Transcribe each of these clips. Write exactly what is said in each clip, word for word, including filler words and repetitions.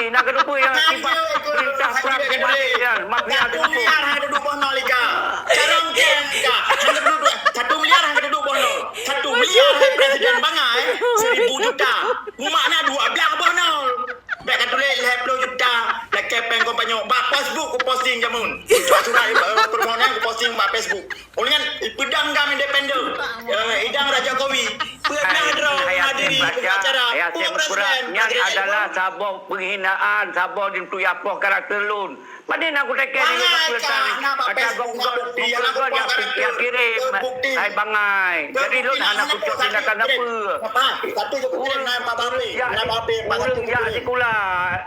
Nak keuneuk peue nyang akibat perintah perang mafia, mafia Satu miliar hana duek boh nol, Ika. Carông keng, Ika. Hana duek, satu miliar hana duek boh nol. Satu miliar hai presiden bangai, seribu juta. Umat na dua belas boh nol. Bèk ka tuléh lhèe ploh juta, lakèe pèng kompanyong. Bak Facebook ku posting jameun. Surat-surat, eh, permohonan ku posting bak Facebook. Ulôn nyan, eh, peudong GAM independen. Eh, idang Raja Jokowi. Peue blah droe menghadiri acara. Peue presiden nyan adalah saboh penghinaan, saboh jeuet tuyak poh karakter lôn. Padahai nak kutekan di Bangai, Kak, nak bak Facebook, nak bukti, nak bukti, nak bukti. Hai bangai. Jadi lôn hana kucok tindakan apa. Apa? Satu je kukirim, nak bak Babe, nak bak Babe, nak satu kukirim. Ureueng jak sikula,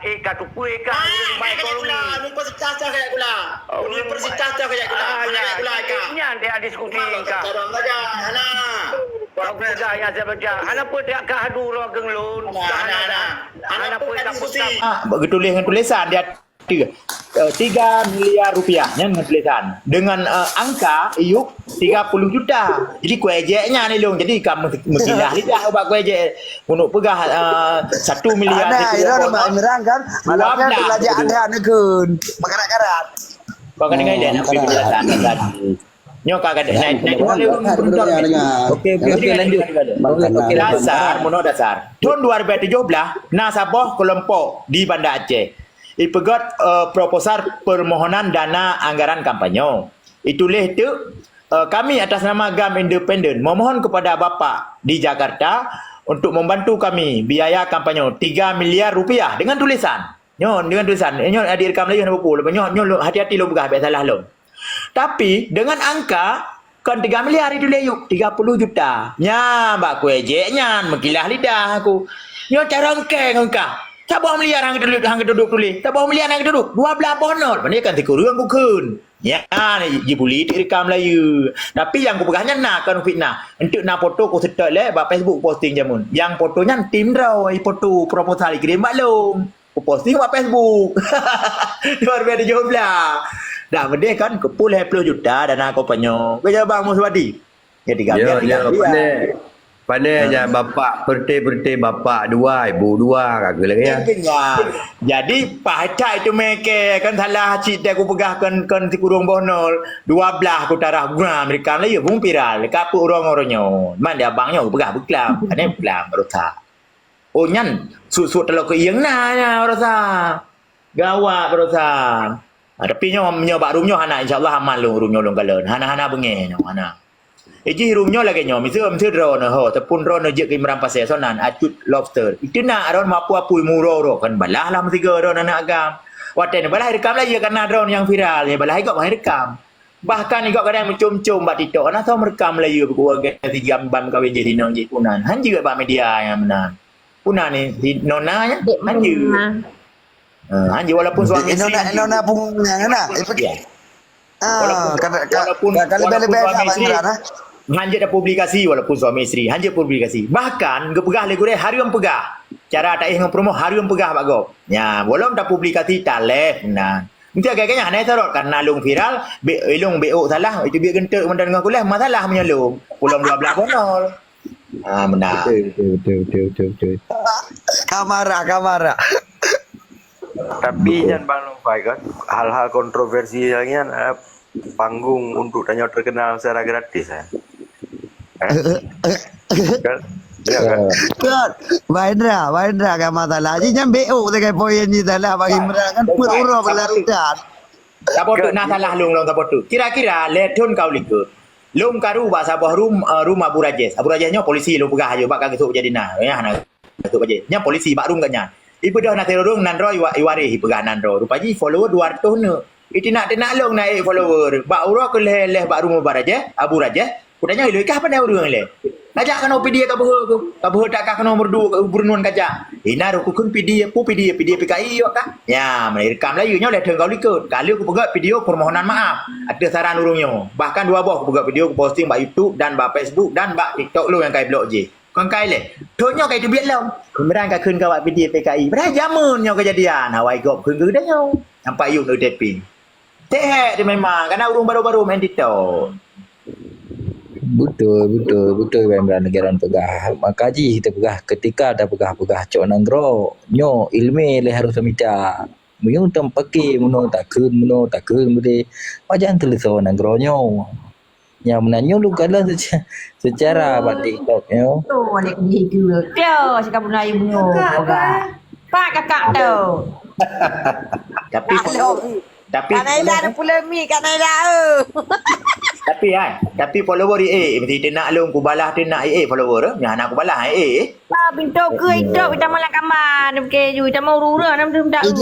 eh, ka tupeue ka, ureueng bai koloni. Universitas dah kayak gula. Universitas dah kayak gula. Alah, kayak gula, Kak. Nyan dia diskusi, Kak. Tolong saja, hana. Kalau kuda yang saya baca, hana pun dia ka hadu roh genglun. Hana, hana, hana. Hana pun tak diskusi. Ah, bak geutuléh ngon tulisan dia. Tiga, eh, tiga miliar rupiah nyan ngon tulisan. Dengan, eh, angka iyup tiga puluh juta. Jadi kuejek nyan ilong. Jadi ka meusilah lidah bak kuejek. Untuk peugah, eh, satu miliar. Ada, itu dah nama Imran kan? Dua belas. Ada neukun. Makarat-karat. Kau ka dengar dia nak pergi tadi. Nyoe ka gadeh naik, naik. Okey, okey, okey, lanjut. Okey, okey, dasar, meunoe dasar. Tahun dua ribu tujuh belas, na saboh kelompok di Banda Aceh. Ipeugöt, eh, proposal permohonan dana anggaran kampanye. Ituléh teuk, eh, "Kami atas nama GAM Independen memohon kepada Bapak di Jakarta untuk membantu kami biaya kampanye tiga miliar rupiah," dengan tulisan. Nyoe dengan tulisan. Nyoe adik rekam laju hana peue-peue. Nyoe, nyoe lôn hati-hati lôn peugah, bèk salah lôn. Tapi dengan angka kon tiga miliar itu lé yuk, tiga puluh juta. Nya bak kuejek nyan meukilah lidah aku. Nyoe cara engkeng engka. Saboh miliar hang keududuk, hang keududuk tuléh. Saboh miliar hang keududuk. Dua belas boh nol. Pane kan sikureueng bukon. Nya jibuli di rekam laju. Tapi nyang kupeugah nyan na kon fitnah. Enteuk na foto ku seutôt lé bak Facebook posting jameun. Nyang foto nyan tim droe, foto proposal kirim bak lôn. Kuposting bak Facebook. Dua ribu tujuh belas. Dak meudeh kan, keupul lhèe ploh juta dana kampanye. Keu Abang Muswadi. Jadi kami ya, ya, pandai. Pandai nya bapak, peureute-peureute bapak dua, ibu dua, ka keu lagèe ya. Jadi, pahat itu meke kan salah cit dah kupeugah kon, kon sikureueng boh nol, dua belas kutarah guna mereka lah ya bung viral. Ka peue ureueng-ureueng nyoe. Man di abang nyoe peugah beuklam. Ada beuklam berusaha. Oh, nyan, sut-sut taloe keu ieng na, nya, baroesa. Gawat, baroesa. Ah, tapi nyoe, nyoe bak rumoh nyoe hana, insya Allah aman lôn, rumoh nyoe lôn kalon. Hana, hana beungèh nyoe, hana. Eh, jih rumoh nyoe lagèe nyoe, miseue, miseue droeneuh, ho, teupun droeneuh jeuet keu Imran Pasè, sonan, acut lobster. Itu na, droeneuh mapu-apu, murah-urah, kan balah lah meusigoe droeneuh aneuk agam. Watèe neubalah rekam lah, ya, karena droeneuh nyang viral, ya, balah igok, balah rekam. Bahkan igok kadang meucom-com bak TikTok, na soe meurekam Meulayu beukuah gaya si jamban meukawen jih inong jih punan. Han jeuet bak media nyang meunan. Punan ni, si Nona nyan, han jeuet. Ha, han jeuet walaupun suami isteri. Nona, Nona pungung nyang na. Ya. Walaupun, walaupun suami isteri, han jeuet dah publikasi walaupun suami isteri. Han jeuet publikasi. Bahkan, geupeugah lé gurèe hareuem peugah. Cara taéh ngon promo hareuem peugah bak gob. Nya, belom tapublikasi, talèh meunan. Meusti agak-agak nyan hana sarot, karena lôn viral, bèk, eh, lôn bèk ôk salah, itu bèk geunteuk mantong teungoh kuliah, masalah meunyoe lôn. Ulôn dua belas boh nol. Ah, meunan. Betul, betul, betul, betul, betul, betul. Ka marah, ka marah. Tapi nyan Bang Nufai kan, hal-hal kontroversi lagèe nyan, eh, panggung untuk tanyoe terkenal secara gratis, eh. Eh? Kan? Ya, kan? Kan? Bang Indra, Bang Indra kan masalah. Ji nyan B O sagai poin ji salah bagi Indra kan, peuet uroe beularitan. Saboh tu na salah lôn, lôn saboh tu. Kira-kira lhèe thôn ka u likot. Lôn karu bak saboh rum, eh, rum Abu Rajes. Abu Rajes nyoe polisi lôn peugah aja bak ka geusok jadi na. Ya, hana. Datuk Bajé. Nyan polisi bak rueng gobnyan. Ibeudôh na sidroe nan droe iwa-, iwaréh ipeugah nan droe. Rupa jih follower dua ratus neuk. Itinak-tinak lôn na ék follower. Bak uroe keu lhèe-lhèe bak rumoh Barajéh, Abu Rajéh, kutanyong ilôn kah pandai ureueng lé. Kajak keunoe P D A ka beuhe ku. Ka beuhe tak kah keunoe meurdu-, beureunuan kajak. Ina roh kukheun P D A, peue P D A, P D A P K I yok kah? Nya, meunan rekam Melayu nyoe lé thon ka u likot. Ka lheueh kupeugöt video permohonan maaf ateueh saran ureueng nyoe. Bahkan dua boh kupeugöt video kuposting bak YouTube dan bak Facebook dan bak TikTok lôn nyang ka iblok jih. Kon kai lé. Thon nyoe ka iteubiet lom. Imran ka kheun ka awak P D A P K I. Padahai jameun nyoe keujadian. Awai gob kheun keu geutanyoe. Nampak yum na U T P. Teuhek teuh memang. Kana ureueng barô-barô main TikTok. Beutôi, beutôi, beutôi Wan Imran lagèe droen peugah. Maka jih teupeugah, keutika tapeugah-peugah cok nanggroe, nyoe ileumèe lé harôh tamita. Meunyoe tameupakè meunoe takheun, meunoe takheun beudé, pajan teuleusoe nanggroe nyoe. Nyang meunan nyoe lôn kalon seuca-, seucara bak TikTok nyoe. Tuh, balik ke situ. Tio, sikap bunoe ayah bunoe. Kakak, peugah. Pak kakak tu. Tapi Lalu. Tapi Kak Naila ada polemik, Kak Naila, eh. Tapi kan, tapi follower eh, mesti teunak lôn kubalah teunak eh, eh, follower eh. Nyang hana kubalah eh, eh. Ah, pintu ke itu, kita malah kamar, nak pakai ju, kita mau urus-urus, nak minta Ijak